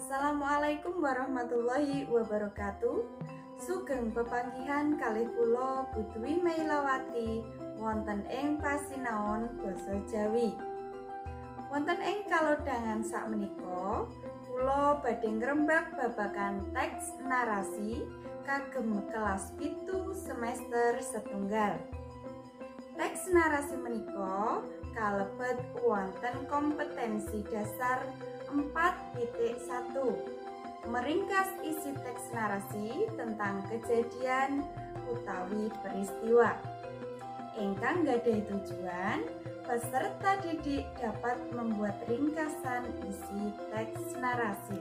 Assalamualaikum warahmatullahi wabarakatuh. Sugeng pepanggihan kalih kula Bu Dwi Meilawati wonten ing pasinaon basa Jawi. Wonten ing kalodhangan sakmenika, kula badhe ngrembak babagan teks narasi kagem kelas 7 semester setunggal. Teks narasi menika kalebet wonten kompetensi dasar 4.1, meringkas isi teks narasi tentang kejadian utawi peristiwa. Ingkang gadhahi tujuan, peserta didik dapat membuat ringkasan isi teks narasi.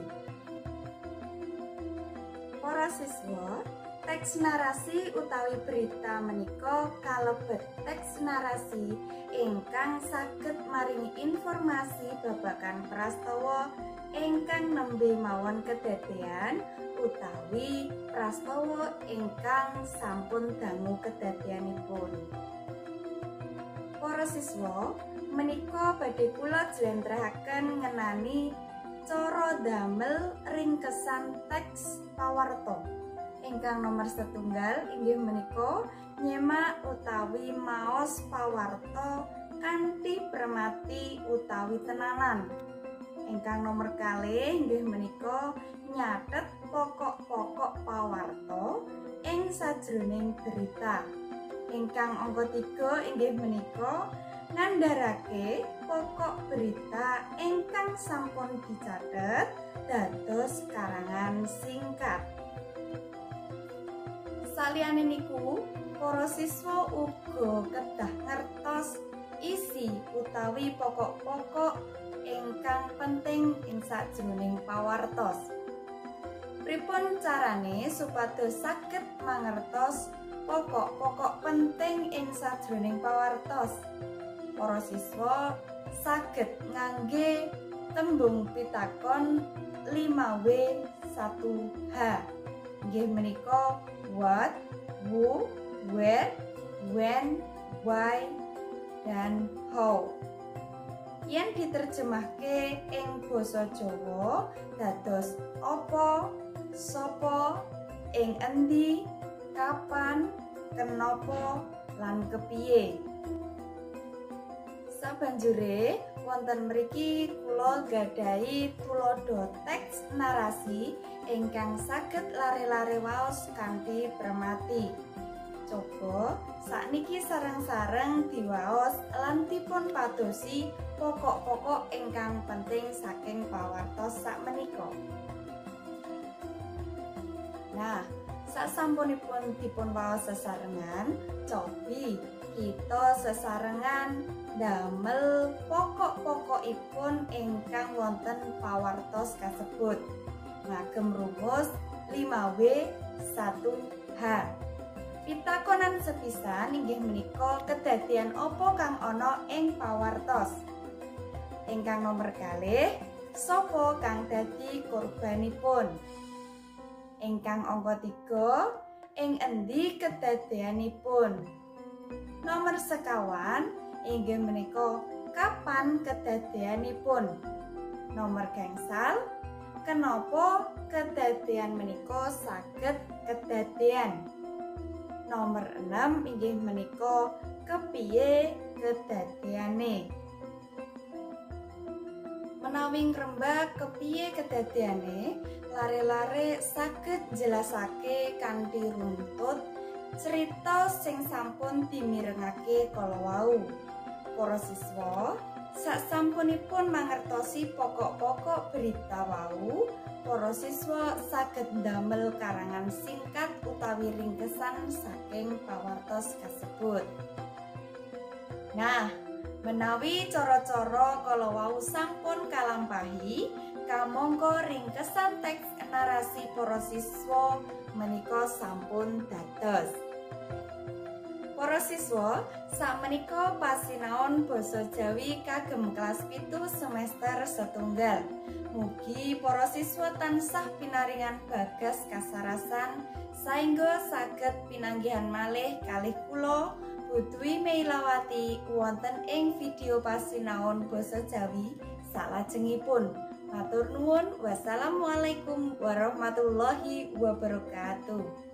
Para siswa, teks narasi utawi berita menika kalebet teks narasi ingkang saged maringi informasi babagan prastawa ingkang nembe mawon kedadean utawi prastawa ingkang sampun dangu kedadeanipun. Para siswa, menika badhe kula jlentrehaken ngenani cara damel ringkesan teks pawarta. Ingkang nomor setunggal inggih menika nyemak utawi maos pawarta kanthi premati utawi tenanan. Ingkang nomor kalih inggih menika nyatet pokok-pokok pawarta ing sajroning berita. Ingkang angka 3 inggih menika ngandharake pokok berita ingkang sampun dicatet dados karangan singkat. Saliyane niku, para siswa uga kedah ngertos isi utawi pokok-pokok ingkang penting ing sajroning pawartos. Pripun carane supados saged mangertos pokok-pokok penting ing sajroning pawartos? Para siswa saged ngangge tembung pitakon 5W 1H. Inggih menika what, who, where, when, why, dan how. Yen diterjemahke ing basa Jawa dados apa, sapa, ing endi, kapan, kenapa, lan kepiye. Sabanjure wonten mriki kula gadhahi tuladha teks narasi ingkang saged lare-lare waos kanthi premati. Coba sakniki sareng-sareng diwaos lan dipun padosi pokok-pokok ingkang penting saking pawartos sakmenika. Nah, sasampunipun dipun waos sesarengan, cobi kita sesarengan damel pokok-pokokipun ingkang wonten pawartos kasebut ngagem rumus 5W 1H. Pitakonan sepisan inggih menika kedadian apa kang ana ing pawartos. Ingkang nomor kalih, sapa kang dadi korbanipun. Ingkang angka 3, ing endi kedadeanipun. Nomor sekawan inggih menika kapan kedadeanipun. Nomor gangsal, kenapa kedadean menika saged kedadean. Nomor 6 inggih menika kepiye kedadeane. Menawi ngrembak kepiye kedadeane, lare-lare saged jelasake kanthi runtut cerita sing sampun dimirengake kala wau. Para siswa, sasampunipun mangertosi pokok-pokok berita wau, para siswa saged ndamel karangan singkat utawi ringkesan saking pawartos kasebut. Nah, menawi cara-cara kala wau sampun kalampahi, kamangka ringkesan teks narasi para siswa menika sampun dados. Para siswa, sakmenika pasinaon basa Jawi kagem kelas 7 semester setunggal. Mugi para siswa tansah pinaringan bagas kasarasan saengga saged pinanggihan malih kalih kula Bu Dwi Meilawati wonten ing video pasinaon basa Jawi salajengipun. Matur nuwun. Wassalamualaikum warahmatullahi wabarakatuh.